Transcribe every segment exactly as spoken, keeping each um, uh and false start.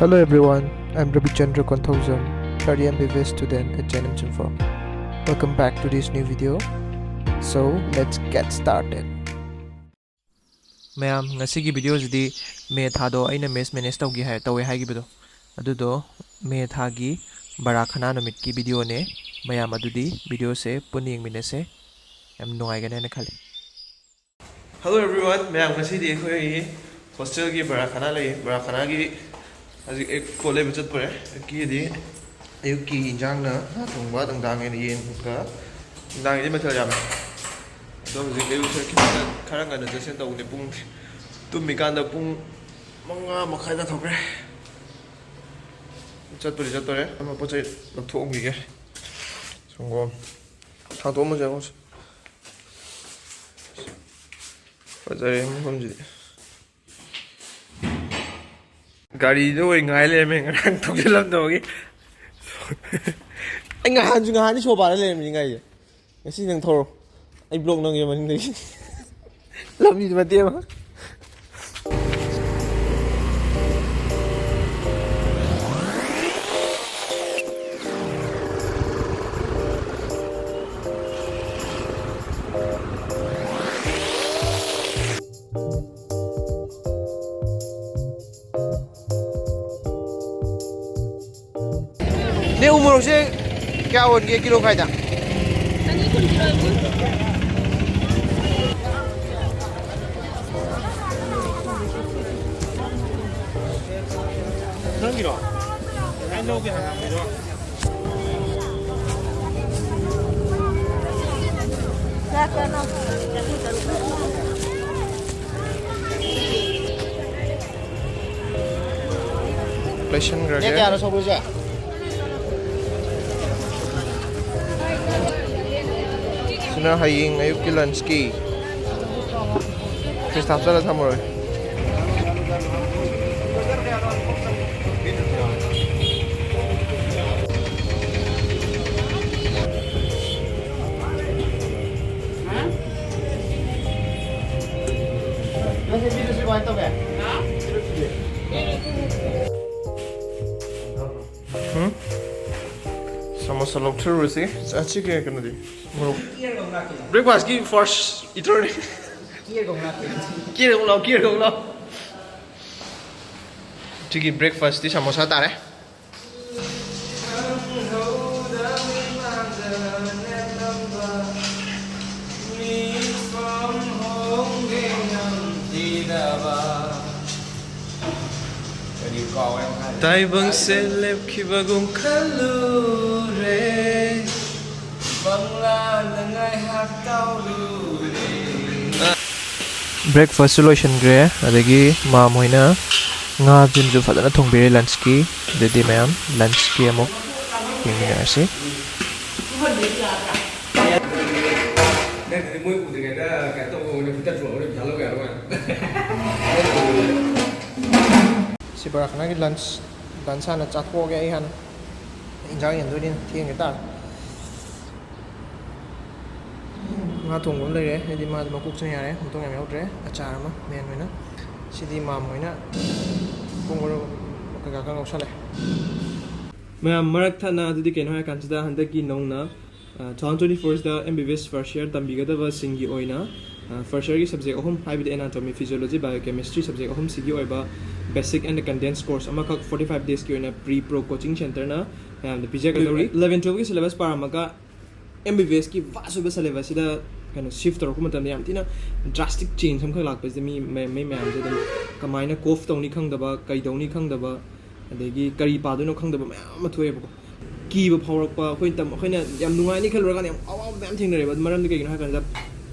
Hello everyone, I'm Rabichandra Konthoujam, third year M B B S student at J N M Chimphor. Welcome back to this new video. So let's get started. ꯃꯌꯥꯝ, ꯉꯁꯤꯒꯤ videoꯁꯤꯗꯤ ꯃꯦ ꯊꯥꯗꯣ ꯑꯩꯅ mess manage ꯇꯧꯒꯦ ꯍꯥꯏ, ꯇꯧꯋꯦ ꯍꯥꯏꯈꯤꯕꯗꯣ, ꯑꯗꯨꯗꯣ ꯃꯦ ꯊꯥꯒꯤ ꯕꯔꯥ ꯈꯅꯥ ꯅꯨꯃꯤꯠꯀꯤ videoꯅꯦ꯫ ꯃꯌꯥꯝ ꯑꯗꯨꯗꯤ videoꯁꯦ ꯄꯨꯟꯅ ꯌꯦꯡꯃꯤꯟꯅꯁꯦ꯫ ꯌꯥꯝ ꯅꯨꯡꯉꯥꯏꯒꯅꯤ ꯍꯥꯏꯅ ꯈꯜꯂꯤ꯫ Hello everyone, ꯃꯌꯥꯝ, ꯉꯁꯤꯗꯤ ꯑꯩꯈꯣꯏꯒꯤ hostelꯒꯤ ꯕꯔꯥ ꯈꯅꯥ ꯂꯩ꯫ ꯕꯔꯥ ꯈꯅꯥꯒꯤ ꯍꯧꯖꯤꯛ ꯑꯩ ꯀꯣꯜ ꯂꯩꯕ ꯆꯠꯄꯔꯦ꯫ ꯑꯌꯨꯛꯀꯤꯗꯤ, ꯑꯌꯨꯛꯀꯤ ꯏꯟꯖꯥꯡꯅ ꯉꯥ ꯊꯣꯡꯕ, ꯅꯨꯡꯗꯥꯡꯒꯤꯅ ꯌꯦꯟꯒ, ꯅꯨꯡꯗꯥꯡꯒꯤꯗꯤ ꯃꯊꯦꯜ ꯌꯥꯝꯃꯦ꯫ ꯑꯗꯣ ꯍꯧꯖꯤꯛ ꯑꯌꯨꯛꯁꯦ ꯈꯤꯇꯪ ꯈꯔ ꯉꯟꯅ ꯆꯠꯁꯦꯅ ꯇꯧꯕꯅꯦ꯫ ꯄꯨꯡ, ꯇꯨꯝꯃꯤꯀꯥꯟꯗ ꯄꯨꯡ ꯃꯉꯥ ꯃꯈꯥꯏ ꯇꯥꯊꯣꯛꯈ꯭ꯔꯦ꯫ ꯆꯠꯄꯗꯤ ꯆꯠꯇꯣꯔꯦ꯫ ꯑꯃ ꯄꯣꯠ ꯆꯩ ꯂꯧꯊꯣꯛꯑꯝꯈꯤꯒꯦ꯫ ꯁꯪꯒꯣꯝ ꯊꯥꯡꯇꯣꯛꯑꯝꯃꯁꯦ ꯑꯃꯨꯛꯁꯦ꯫ ꯐꯖꯔꯦ ꯃꯐꯝꯁꯤꯗꯤ꯫ ꯒꯥꯔꯤꯗꯣ ꯑꯣꯏ ꯉꯥꯏ ꯂꯩꯔꯝꯃꯦ, ꯉꯔꯥꯡ ꯊꯧꯖꯤꯜꯂꯝꯗꯕꯒꯤ꯫ ꯑꯩ ꯉꯍꯥꯟꯁꯨ, ꯉꯍꯥꯟꯗꯤ ꯁꯣꯄꯥꯗ ꯂꯩꯔꯝꯃꯤꯅꯤ ꯒꯥꯔꯤꯁꯦ꯫ ꯉꯁꯤ ꯅꯪ ꯊꯧꯔꯣ, ꯑꯩ vlog ꯅꯝꯒꯦ ꯃꯅꯤꯡꯗꯒꯤ꯫ ꯂꯝꯕꯤꯗꯨ ꯃꯇꯦꯛ ꯑꯃ꯫ ꯅꯦ, ꯎ ꯃꯣꯔꯣꯛꯁꯦ ꯀꯌꯥ ꯑꯣꯟꯒꯦ ꯀꯤꯂꯣ ꯈꯥꯏꯗ? ꯆꯅꯤ ꯀꯨꯟ ꯀꯤꯂꯣ ꯑꯣꯟꯒꯦ꯫ ꯅꯪꯒꯤꯔꯣ? ꯑꯩ ꯂꯧꯒꯦ ꯍꯪꯉꯝꯃꯤꯔꯣ? ꯂꯩꯁꯟꯈ꯭ꯔꯒꯦ꯫ ꯅꯦ, ꯀꯌꯥꯅꯣ ꯁꯧꯒ꯭ꯔꯤꯁꯦ? ꯁꯤꯅ ꯍꯌꯦꯡ ꯑꯌꯨꯛꯀꯤ lunchꯀꯤ꯫ Fridgeꯇ ꯍꯥꯞꯆꯜꯂ ꯊꯝꯃꯨꯔꯒꯦ꯫ ꯅꯪ ꯁꯤ ꯄꯤꯔꯨꯁꯤ ꯀꯃꯥꯏꯅ ꯇꯧꯒꯦ? ꯄꯤꯔꯨꯁꯤꯗꯤ꯫ ꯂꯧꯊꯔꯨꯔꯁꯤ꯫ ꯑꯁꯤꯒꯤ ꯀꯩꯅꯣꯗꯤ, ꯃꯣꯔꯣꯛ꯫ Breakfast ꯀꯤ first eater ꯅꯤ꯫ ꯀꯤꯌꯔꯒ ꯑꯃꯨꯛ ꯂꯥꯛꯑꯣ, ꯀꯤꯌꯔꯒ ꯑꯃꯨꯛ ꯂꯥꯛꯑꯣ꯫ ꯁꯤꯒꯤ breakfast ꯇꯤ ꯁꯃꯣꯁꯥ ꯇꯥꯔꯦ꯫ ꯇꯥꯏꯕꯪꯁꯦ ꯂꯦꯞꯈꯤꯕꯒꯨꯝ ꯈꯜꯂꯨꯔꯦ꯫ Breakfast ꯁꯨ ꯂꯣꯏꯁꯤꯟꯈ꯭ꯔꯦ, ꯑꯗꯒꯤ ꯃꯥꯝ ꯍꯣꯏꯅ ꯉꯥꯁꯤꯃꯁꯨ ꯐꯖꯅ ꯊꯣꯡꯕꯤꯔꯦ lunch ꯀꯤ꯫ ꯑꯗꯨꯗꯤ ꯃꯌꯥꯝ lunch ꯀꯤ ꯑꯃꯨꯛ ꯌꯦꯡꯃꯤꯟꯅꯔꯁꯤ꯫ ꯅꯠꯇ꯭ꯔꯗꯤ ꯃꯣꯏ ꯎꯗ꯭ꯔꯤꯉꯩꯗ ꯀꯩꯅꯣ ꯇꯧꯕ ꯑꯣꯏꯅ ꯐꯤꯇꯔ ꯆꯨꯝꯃꯛꯑꯣꯏꯅ ꯄꯩꯁꯥ ꯂꯧꯒꯦ ꯍꯥꯏꯕ ꯋꯥꯅꯤ꯫ ꯁꯤ ꯕꯔꯥꯈꯅꯥꯒꯤ lunch, lunch ꯍꯥꯟꯅ ꯆꯥꯊꯣꯛꯑꯒꯦ ꯑꯩ ꯍꯥꯟꯅ꯫ ꯏꯟꯖꯥꯡ ꯌꯦꯟꯗꯣꯏꯅꯤꯅ ꯊꯦꯡꯉꯦ ꯇꯥꯔꯦ꯫ ꯉꯥ ꯊꯣꯡꯕ ꯑꯃ ꯂꯩꯔꯦ, ꯍꯥꯏꯗꯤ ꯃꯥꯗꯤ ꯃꯀꯣꯛꯁꯤꯅ ꯌꯥꯔꯦ, ꯃꯇꯣꯡ ꯌꯥꯝ ꯌꯥꯎꯗ꯭ꯔꯦ꯫ ꯑꯆꯥꯔ ꯑꯃ main ꯑꯣꯏꯅ, ꯁꯤꯗꯤ ꯃꯥꯝ ꯍꯣꯏꯅ ꯄꯨꯡ ꯃꯔꯨ ꯀꯩꯀꯥ ꯈꯔ ꯉꯧꯁꯜꯂꯦ꯫ ꯃꯌꯥꯝ ꯃꯔꯛ ꯊꯠꯅ ꯑꯗꯨꯗꯤ ꯀꯩꯅꯣ ꯍꯥꯏꯔꯀꯥꯟꯁꯤꯗ ꯍꯟꯗꯛꯀꯤ ꯅꯧꯅ, ꯑ, two thousand twenty-four ꯁꯤꯗ M B B S first year ꯇꯝꯕꯤꯒꯗꯕꯁꯤꯡꯒꯤ ꯑꯣꯏꯅ, ꯑ, first year ꯒꯤ subject ꯑꯍꯨꯝ, ꯍꯥꯏꯕꯗꯤ anatomy, physiology, biochemistry subject ꯑꯍꯨꯝꯁꯤꯒꯤ ꯑꯣꯏꯕ basic and condensed course ꯑꯃꯈꯛ forty five days ꯀꯤ ꯑꯣꯏꯅ Pre Pro Coaching Centre ꯅ ꯃꯌꯥꯝꯗ ꯄꯤꯖꯒꯗꯧꯔꯤ꯫ Eleven twelve ꯀꯤ syllabus ꯄꯥꯔꯝꯃꯒ M B B S ꯀꯤ vast ꯑꯣꯏꯕ syllabus ꯁꯤꯗ ꯀꯩꯅꯣ shift ꯇꯧꯔꯛꯄ ꯃꯇꯝꯗ ꯌꯥꯝ ꯊꯤꯅ drastic change ꯑꯃꯈꯛ ꯂꯥꯛꯄꯁꯤꯗ ꯃꯤ ꯃ-, ꯃꯤ ꯃꯌꯥꯝꯁꯦ ꯑꯗꯨꯝ ꯀꯃꯥꯏꯅ cough ꯇꯧꯅꯤ ꯈꯪꯗꯕ, ꯀꯩ ꯇꯧꯅꯤ ꯈꯪꯗꯕ, ꯑꯗꯒꯤ ꯀꯔꯤ ꯄꯥꯗꯣꯏꯅꯣ ꯈꯪꯗꯕ ꯃꯌꯥꯝ ꯑꯃ ꯊꯣꯛꯑꯦꯕꯀꯣ꯫ ꯀꯤꯕ ꯐꯥꯎꯔꯛꯄ, ꯑꯩꯈꯣꯏꯅ ꯇꯝ-, ꯑꯩꯈꯣꯏꯅ ꯌꯥꯝ ꯅꯨꯡꯉꯥꯏꯅꯤ ꯈꯜꯂꯨꯔꯀꯥꯟꯗ ꯌꯥꯝ ꯑꯋꯥꯕ ꯃꯌꯥꯝ ꯊꯦꯡꯅꯔꯦꯕ꯫ ꯑꯗꯨ ꯃꯔꯝꯗꯤ ꯀꯩꯒꯤꯅꯣ ꯍꯥꯏ ꯀꯥꯟꯗ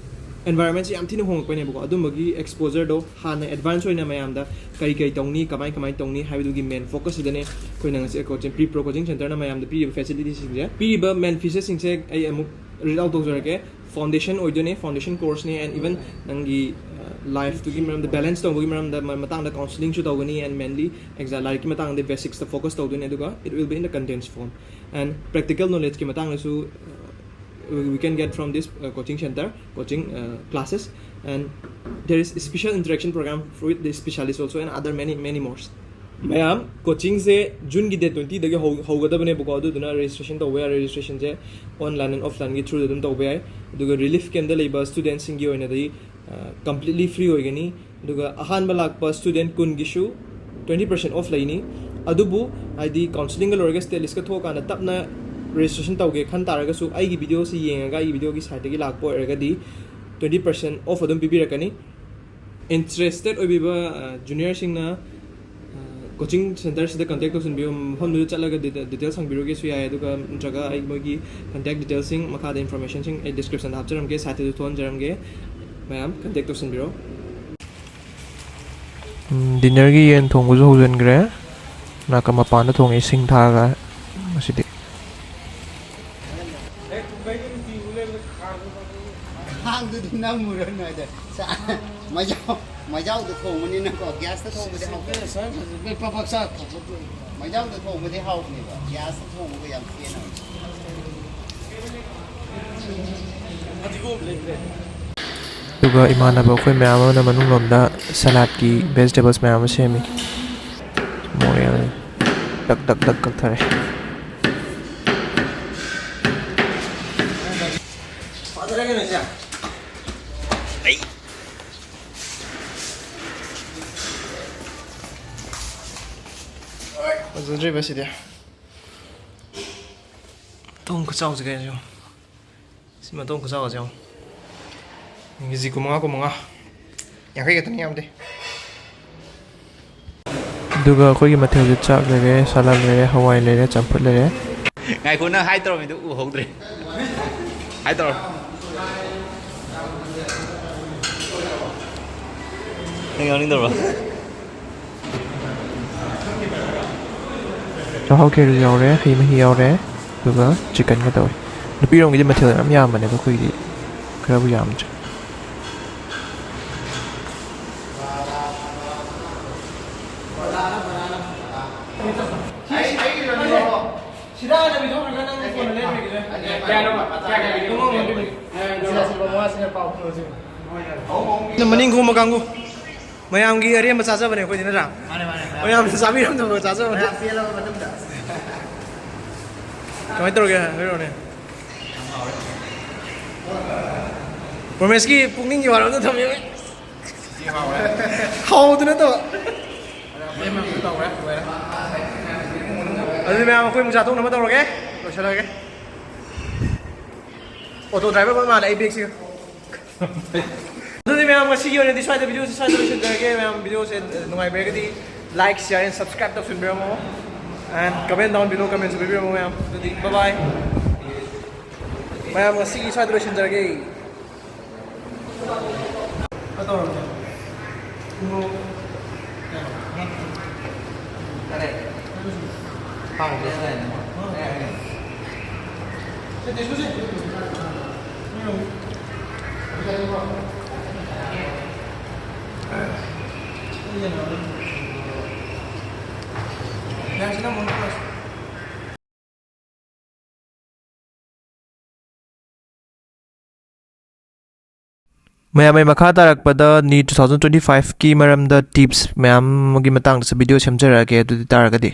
environment ꯁꯦ ꯌꯥꯝ ꯊꯤꯅ ꯍꯣꯡꯉꯛꯄꯅꯦꯕꯀꯣ꯫ ꯑꯗꯨꯝꯕꯒꯤ exposure ꯗꯣ ꯍꯥꯟꯅ advance ꯑꯣꯏꯅ ꯃꯌꯥꯝꯗ ꯀꯔꯤ ꯀꯔꯤ ꯇꯧꯅꯤ, ꯀꯃꯥꯏ ꯀꯃꯥꯏ ꯇꯧꯅꯤ ꯍꯥꯏꯕꯗꯨꯒꯤ main focus ꯁꯤꯗꯅꯦ ꯑꯩꯈꯣꯏꯅ ꯉꯁꯤ coaching, Pre Pro Coaching Centre ꯅ ꯃꯌꯥꯝꯗ ꯄꯤꯔꯤꯕ facility ꯁꯤꯡꯁꯦ꯫ ꯄꯤꯔꯤꯕ main feature ꯁꯤꯡꯁꯦ ꯑꯩ ꯑꯃꯨꯛ read out ꯇꯧꯖꯔꯛꯀꯦ꯫ Foundation ꯑꯣꯏꯗꯣꯏꯅꯦ, foundation course ꯅꯦ, and even ꯅꯪꯒꯤ, ꯑ, life ꯇꯨꯒꯤ ꯃꯔꯝꯗ, balance ꯇꯧꯕꯒꯤ ꯃꯔꯝꯗ, ꯃ-, ꯃꯇꯥꯡꯗ counselling ꯁꯨ ꯇꯧꯒꯅꯤ, and mainly exam, ꯂꯥꯏꯔꯤꯛꯀꯤ ꯃꯇꯥꯡꯗ basics ꯇ focus ꯇꯧꯗꯣꯏꯅꯦ, ꯑꯗꯨꯒ it will be in the condensed form and practical knowledge ꯀꯤ ꯃꯇꯥꯡꯗꯁꯨ, uh, we, we can get from this, uh, coaching centre, coaching, uh, classes, and there is special interaction program with the specialist also and other many, many more. ꯃꯌꯥꯝ, ꯀꯣꯆꯤꯡꯁꯦ ꯖꯨꯟꯒꯤ date ꯇ꯭ꯋꯦꯟꯇꯤꯗꯒꯤ ꯍꯧ ꯍꯧꯒꯗꯕꯅꯦꯕꯀꯣ꯫ ꯑꯗꯨꯗꯨꯅ registration ꯇꯧꯕ ꯌꯥꯔꯦ꯫ ꯔꯦꯖꯤꯁꯇ꯭ꯔꯦꯁꯟꯁꯦ online and ꯑꯣꯐꯂꯥꯏꯟꯒꯤ ꯊ꯭ꯔꯨꯗ ꯑꯗꯨꯝ ꯇꯧꯕ ꯌꯥꯏ꯫ ꯑꯗꯨꯒ ꯔꯤꯂꯤꯐ ꯀꯦꯝꯞꯇ ꯂꯩꯕ ꯁ꯭ꯇꯨꯗꯦꯟꯠꯁꯤꯡꯒꯤ ꯑꯣꯏꯅꯗꯤ ꯀꯝꯄ꯭ꯂꯤꯠꯂꯤ ꯐ꯭ꯔꯤ ꯑꯣꯏꯒꯅꯤ꯫ ꯑꯗꯨꯒ ꯑꯍꯥꯟꯕ ꯂꯥꯛꯄ ꯁ꯭ꯇꯨꯗꯦꯟꯠ ꯀꯨꯟꯒꯤꯁꯨ ꯇ꯭ꯋꯦꯟꯇꯤ ꯄꯥꯔꯁꯦꯟ ꯑꯣꯐ ꯂꯩꯅꯤ꯫ ꯑꯗꯨꯕꯨ ꯍꯥꯏꯗꯤ ꯀꯥꯎꯟꯁꯤꯂꯤꯡꯒ ꯂꯣꯏꯔꯒ ꯁ꯭ꯇꯦꯠ ꯂꯤꯁꯀ ꯊꯣꯛꯑꯀꯥꯟꯗ ꯇꯞꯅ ꯔꯦꯖꯤꯁꯇ꯭ꯔꯦꯁꯟ ꯇꯧꯒꯦ ꯈꯟ ꯇꯥꯔꯒꯁꯨ, ꯑꯩꯒꯤ ꯚꯤꯗꯤꯑꯣꯁꯤ ꯌꯦꯡꯉꯒ, ꯑꯩꯒꯤ ꯚꯤꯗꯤꯑꯣꯒꯤ ꯁꯥꯏꯠꯇꯒꯤ ꯂꯥꯛꯄ ꯑꯣꯏꯔꯒꯗꯤ ꯇ꯭ꯋꯦꯟꯇꯤ ꯄꯥꯔꯁꯦꯟ ꯑꯣꯐ ꯑꯗꯨꯝ ꯄꯤꯕꯤꯔꯛꯀꯅꯤ꯫ ꯏꯟꯇꯔꯦꯁꯇꯦꯠ ꯑꯣꯏꯕꯤꯕ ꯖꯨꯅꯤꯌꯔꯁꯤꯡꯅ ꯀꯣꯆꯤꯡ ꯁꯦꯟꯇꯔꯁꯤꯗ ꯀꯟꯇꯦꯛ ꯇꯧꯁꯤꯟꯕꯤꯌꯨ꯫ ꯃꯐꯝꯗꯨꯗ ꯆꯠꯂꯒ ꯗꯤꯇꯦꯜꯁ ꯍꯪꯕꯤꯔꯨꯒꯦꯁꯨ ꯌꯥꯏ꯫ ꯑꯗꯨꯒ ꯅꯠꯇ꯭ꯔꯒ ꯑꯩ ꯃꯣꯏꯒꯤ ꯀꯟꯇꯦꯛ ꯗꯤꯇꯦꯜꯁꯤꯡ ꯃꯈꯥꯗ ꯏꯟꯐꯣꯔꯃꯦꯁꯟꯁꯤꯡ ꯑꯩ ꯗꯤꯁꯀ꯭ꯔꯤꯞꯁꯟꯗ ꯍꯥꯞꯆꯔꯝꯒꯦ, ꯁꯥꯏꯠꯇꯁꯨ ꯊꯣꯛꯍꯟꯖꯔꯝꯒꯦ꯫ ꯃꯌꯥꯝ ꯀꯟꯇꯦꯛ ꯇꯧꯁꯤꯟꯕꯤꯔꯣ꯫ ꯎꯝ, ꯗꯤꯟꯅꯔꯒꯤ ꯌꯦꯟ ꯊꯣꯡꯕꯁꯨ ꯍꯧꯖꯤꯟꯈ꯭ꯔꯦ꯫ ꯅꯥꯀꯟ ꯃꯄꯥꯟꯗ ꯊꯣꯡꯉꯦ, ꯏꯁꯤꯡ ꯊꯥꯔꯒ꯫ ꯉꯁꯤꯗꯤ ꯈꯥꯡꯗꯨꯗꯤ ꯅꯝꯃꯨꯔꯅꯨ ꯍꯥꯏꯗ꯫ ꯁꯥ-, ꯃꯩꯖꯥꯎ, ꯃꯩꯖꯥꯎꯗ ꯊꯣꯡꯕꯅꯤꯅꯀꯣ, ꯒ꯭ꯌꯥꯁꯇ ꯊꯣꯡꯕꯗꯤ ꯍꯥꯎꯇꯦ꯫ ꯃꯩꯖꯥꯎꯗ ꯊꯣꯡꯕꯗꯤ ꯍꯥꯎꯕꯅꯦꯕ, ꯒ꯭ꯌꯥꯁꯇ ꯊꯣꯡꯕꯒ ꯌꯥꯝ ꯈꯦꯠꯅꯕꯅꯦ꯫ ꯑꯗꯨꯒ ꯏꯃꯥꯟꯅꯕ ꯑꯩꯈꯣꯏ ꯃꯌꯥꯝ ꯑꯃꯅ ꯃꯅꯨꯡꯂꯣꯝꯗ ꯁꯂꯥꯗꯀꯤ ꯚꯦꯖꯤꯇꯦꯕꯜꯁ ꯃꯌꯥꯝ ꯑꯃ ꯁꯦꯝꯃꯤ꯫ ꯃꯣꯔꯣꯛ ꯌꯥꯝꯅ ꯗꯛ ꯗꯛ ꯗꯛ ꯀꯛꯊꯔꯦ꯫ ꯐꯖꯗ꯭ꯔꯤꯕ ꯁꯤꯗꯤ꯫ ꯊꯣꯡ ꯈꯨꯆꯥꯎꯁꯦ ꯀꯩꯅꯣ? ꯁꯤ ꯃꯇꯣꯡ ꯈꯨꯆꯥꯎꯁꯦ ꯌꯦꯡꯉꯣ꯫ ꯀꯦꯖꯤ ꯀꯨꯟꯃꯉꯥ, ꯀꯨꯟꯃꯉꯥ꯫ ꯌꯥꯡꯈꯩ ꯈꯛꯇꯅꯤ, ꯌꯥꯝꯗꯦ꯫ ꯑꯗꯨꯒ ꯑꯩꯈꯣꯏꯒꯤ ꯃꯊꯦꯜꯁꯦ ꯆꯥꯛ ꯂꯩꯔꯦ, ꯁꯂꯥꯗ ꯂꯩꯔꯦ, ꯍꯋꯥꯏ ꯂꯩꯔꯦ, ꯆꯝꯐꯨꯠ ꯂꯩꯔꯦ꯫ ꯉꯥꯏꯈꯣ, ꯅꯪ ꯍꯥꯏ ꯇꯧꯔꯝꯃꯤꯗꯨ ꯎꯍꯧꯗ꯭ꯔꯦ꯫ ꯍꯥꯏ ꯇꯧꯔꯣ꯫ ꯅꯪ ꯌꯥꯎꯅꯤꯡꯗꯕ꯭ꯔꯣ? ꯆꯥꯛꯍꯥꯎ ꯈꯦꯔ ꯌꯥꯎꯔꯦ, ꯍꯩ ꯃꯍꯤ ꯌꯥꯎꯔꯦ, ꯑꯗꯨꯒ ꯆꯤꯛꯀꯟꯒ ꯇꯧꯋꯦ꯫ ꯅꯨꯄꯤꯔꯣꯝꯒꯤꯗꯤ ꯃꯊꯦꯜ ꯌꯥꯝ ꯌꯥꯝꯕꯅꯦ, ꯑꯗꯣ ꯑꯩꯈꯣꯏꯒꯤꯗꯤ ꯈꯔꯕꯨ ꯌꯥꯝꯗ꯭ꯔꯦ꯫ ꯃꯅꯤꯡ ꯈꯣꯝꯕ ꯀꯥꯡꯕꯨ꯫ ꯃꯌꯥꯝꯒꯤ ꯑꯔꯦꯝꯕ ꯆꯥꯖꯕꯅꯦ ꯑꯩꯈꯣꯏꯗꯤ, ꯅꯠꯇ꯭ꯔꯥ? ꯃꯥꯅꯦ, ꯃꯥꯅꯦ, ꯃꯌꯥꯝ꯫ ꯃꯌꯥꯝꯅ ꯆꯥꯕꯤꯔꯝꯗꯕ ꯆꯥꯖꯕꯅꯦ꯫ ꯃꯌꯥꯝ ꯄꯦꯜꯂꯕ ꯃꯇꯨꯡꯗ꯫ ꯀꯃꯥꯏꯅ ꯇꯧꯔꯒꯦ? ꯍꯥꯏꯔꯛꯑꯣꯅꯦ꯫ ꯌꯥꯝ ꯍꯥꯎꯔꯦ꯫ ꯄ꯭ꯔꯣꯃꯦꯁꯀꯤ ꯄꯨꯛꯅꯤꯡꯒꯤ ꯋꯥꯔꯣꯝꯗ ꯊꯝꯃꯦ꯫ ꯁꯤ ꯍꯥꯎꯔꯦ꯫ ꯍꯥꯎꯕꯗꯨ ꯅꯠꯇꯕ꯫ ꯑꯗ ꯑꯩꯈꯣꯏ ꯃꯌꯥꯝꯁꯨ ꯇꯧꯔꯦ, ꯂꯣꯏꯔꯦ꯫ ꯑꯗꯨꯗꯤ ꯃꯌꯥꯝ ꯑꯩꯈꯣꯏ ꯑꯃꯨꯛ ꯆꯥꯊꯣꯛꯅꯕ ꯇꯧꯔꯒꯦ꯫ ꯂꯣꯏꯁꯤꯜꯂꯒꯦ꯫ ꯑꯣꯇꯣ ꯗ꯭ꯔꯥꯏꯚꯔ ꯑꯣꯏ ꯃꯥꯜꯂꯦ ꯑꯩ ꯕꯦꯒꯁꯤꯒ꯫ ꯑꯗꯨꯗꯤ ꯃꯌꯥꯝ, ꯉꯁꯤꯒꯤ ꯑꯣꯏꯅꯗꯤ ꯁ꯭ꯋꯥꯏꯗ ꯚꯤꯗꯤꯑꯣꯁꯤ ꯁ꯭ꯋꯥꯏꯗ ꯂꯣꯏꯁꯤꯟꯖꯔꯒꯦ꯫ ꯃꯌꯥꯝ, ꯚꯤꯗꯤꯑꯣꯁꯦ ꯅꯨꯡꯉꯥꯏꯕꯤꯔꯒꯗꯤ like, share and subscribe ꯇꯧꯁꯤꯟꯕꯤꯔꯝꯃꯣ꯫ And comment down below, comment ꯁꯨ ꯄꯤꯕꯤꯔꯝꯃꯣ ꯃꯌꯥꯝ꯫ ꯑꯗꯨꯗꯤ bye bye꯫ ꯃꯌꯥꯝ, ꯉꯁꯤꯒꯤ ꯁ꯭ꯋꯥꯏꯗ ꯂꯣꯏꯁꯤꯟꯖꯔꯒꯦ꯫ ꯀꯩꯗꯧꯔꯒꯦ? ꯄꯨꯡ ꯀꯌꯥꯅꯣ? ꯇꯔꯦꯠ꯫ ꯍꯥꯎꯕ ꯌꯥꯗꯥꯏꯅꯦ? ꯁꯦ, ꯇꯦꯁꯨ ꯁꯦ꯫ ꯌꯥꯁꯤꯅ ꯃꯣꯟ ꯀ꯭ꯂꯥꯁ꯫ ꯃꯌꯥꯝ, ꯑꯩ ꯃꯈꯥ ꯇꯥꯔꯛꯄꯗ neat two thousand twenty five ꯀꯤ ꯃꯔꯝꯗ tips ꯃꯌꯥꯝ ꯑꯃꯒꯤ ꯃꯇꯥꯡꯗꯁꯨ ꯚꯤꯗꯤꯑꯣ ꯁꯦꯝꯖꯔꯛꯑꯒꯦ꯫ ꯑꯗꯨꯗꯤ ꯇꯥꯔꯒꯗꯤ꯫